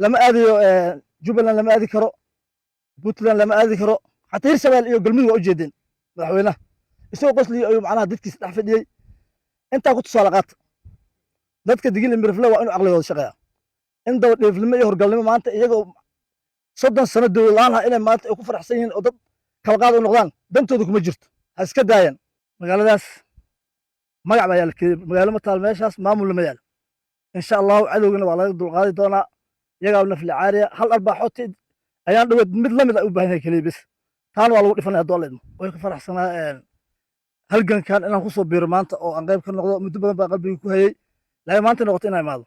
Lama aadayo Jubbaland, lama aadi karo Puntland, lama aadi karo xataa Hirshabelle iyo Galmudug. Waa ujeedeen madaxweynaha isagoo qosliyo ayuu macnaha dadkiisa dhex fadhiyey. Intaa ku tusaale qaata. Dadka Digil Mirifle waa inuu caqligooda shaqeeya. In daba dheefnimo iyo horgalnimo maanta iyagoo 30 sano dowlad la'aan ah inay maanta ay ku faraxsan yihiin oo dad kala qaad u noqdaan, dantooda kuma jirto. Ha iska daayaan. Magaaladaas magac baa yaala keliya, magaalo ma taal meeshaas, maamulna ma yaalo. Insha Allahu cadowgana waa laga dulqaadi doonaa. Iyagaa nafli caariya hal arbaaxooti ayaan dhaweed mid la mid a u baahan yahay keliya bis. Taana waa lagu dhifanaya hadduu Alla idmo. Way ka faraxsanaa halgankan inaan kusoo biiro maanta oo aan qayb ka noqdo. Muddo badan baa qalbiga ku hayey, laakiin maanta noqoto inaan imaado.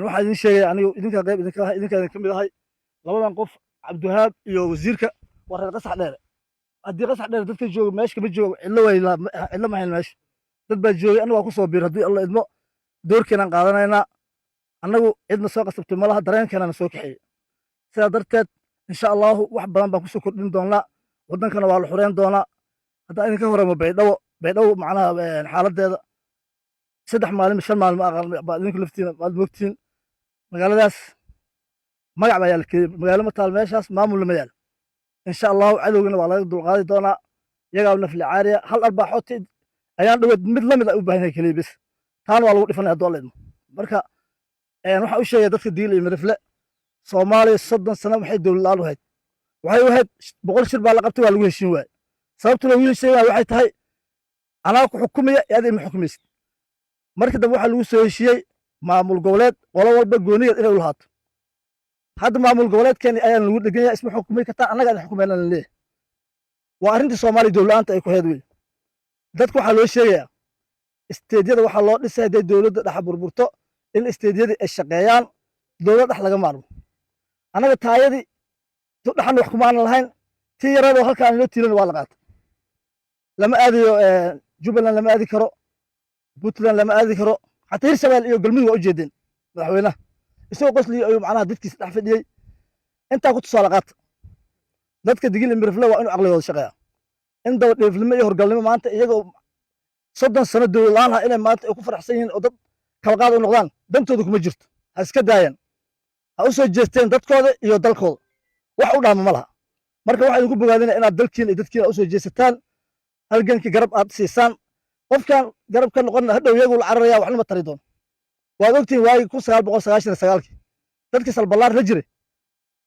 Waxaan idin sheegaya, anigu idinkaa qayb idinka ahay, idinkaa idin ka mid ahay. Labadan qof, Cabdiwahaab iyo wasiirka, waa reer Qasax Dheere. Haddii Qasax Dheere dadka jooga meesha kama joogo, cidlo way, cidlo ma hayn. Meesha dad baa joogay, annagu waa kusoo biiro. Haddii Alla idmo, doorkeenaan qaadanaynaa. Annagu cidna soo qasabtay malaha, dareenkeenana soo kaxeeyey. Sidaa darteed, insha Allahu, wax badan baan kusoo kordhin doonaa. Waddankana waa la xureyn doonaa. Haddaan idinka horamo Baydhabo, Baydhabo macnaha xaaladeeda 3 maalin, 5 maalin ma aqaan baa idinku laftiina maad moogtiin. Magaaladaas magac baa yaala keliya, magaalo ma taal meeshaas, maamulna ma yaalo. Insha Allahu cadowgana waa laga dulqaadi doonaa. Iyagaa nafli caariya hal arbaaxooti ayaan dhaweed mid la mid a u baahan yahay keliya bis. Taana waa lagu dhifanaya hadduu Alla idmo. Marka waxaan u sheegaya dadka Diil iyo Mirifle, Soomaaliya 30 sano waxay dowlad la'aan u ahayd, waxay u ahayd 100 shir baa la qabtay, waa lagu heshiin waaye. Sababta loogu heshiin waaye waxay tahay anaa ku xukumaya iyo adiga ma xukumaysid. Marka dambe waxaa lagu soo heshiiyey maamul goboleed, qolo walba goonigeed inay u lahaato. Hadda maamul goboleedkeeni ayaan lagu dhegan yahay, isma xukumi kartaa, annaga idin xukumayna la leeyahay. Waa arrintii Soomaaliya dowlad la'aanta ay ku ahayd wey. Dadka waxaa loo sheegayaa, state-yada waxaa loo dhisay hadday dowladda dhex burburto in state-yadii ay shaqeeyaan, dowlad dhex laga maarmo. Annaga taayadii tu dhexna wax kuma aanan lahayn, tii yaradoo halkaan loo tiilana waa la qaatay. Lama aadayo Jubbaland, lama aadi karo Puntland, lama aadi karo xataa Hirshabelle iyo Galmudug. Waa ujeedeen madaxweynaha isagoo qosliyo ayuu macnaha dadkiisa dhex fadhiyey. Intaa ku tusaale qaata. Dadka Digil Mirifle waa inuu caqligooda shaqeeya. In daba dheefnimo iyo horgalnimo maanta iyagoo 30 sano dowlad la'aan ah inay maanta ay ku faraxsan yihiin oo dad kala qaad u noqdaan, dantooda kuma jirto. Ha iska daayaan, ha u soo jeesteen dadkooda iyo dalkooda. Wax u dhaama ma laha. Marka waxaa idinku bogaadinaya inaad dalkiina iyo dadkiina u soo jeesataan, halgankii garab aad siisaan. Qofkan garab ka noqon hadhow iyagu la cararaya, waxna ma tari doono. Waad ogtihiin waagii 1999-kii dadkii Salballaar la jiray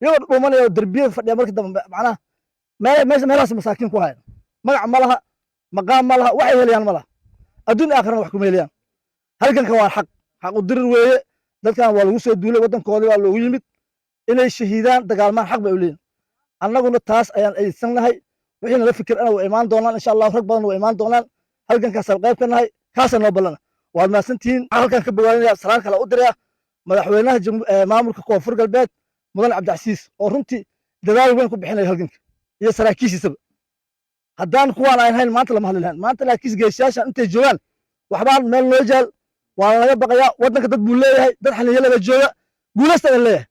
iyagoo dhuumanaya oo derbiyada fadhiya, markii dambe macnaha meelahaas masaakiin ku haya. Magac ma laha, maqaam ma laha, waxay helayaan ma laha, adduun aakhirana wax kuma helayaan. Halganka waa xaq, xaq u dirir weeye. Dadkan waa lagu soo duulay, waddankoodii waa loogu yimid. Inay shahiidaan, dagaalmaan, xaq bay u leeyihin. Annaguna taas ayaan aydsannahay. Wixii nala fikir ana waa imaan doonaan, insha Allahu. Rag badan waa imaan doonaan. Halgankaasaan qayb ka nahay, kaasaan noo ballana. Waad mahadsantihiin. Waxaan halkan ka bogaadinaya, salaan kale u diraya madaxweynaha maamulka Koonfur Galbeed, mudan Cabdicasiis, oo runtii dadaal weyn ku bixinaya halganka iyo saraakiishiisaba. Haddaan kuwaan aan hayn maanta lama hadli lahayn maanta, laakiin geesiyaashan intay joogaan waxbaan meel noo jaal waa laga baqayaa. Waddanka dad buu leeyahay, dad xalinyalada jooga. Guulaysta idin leeyahay.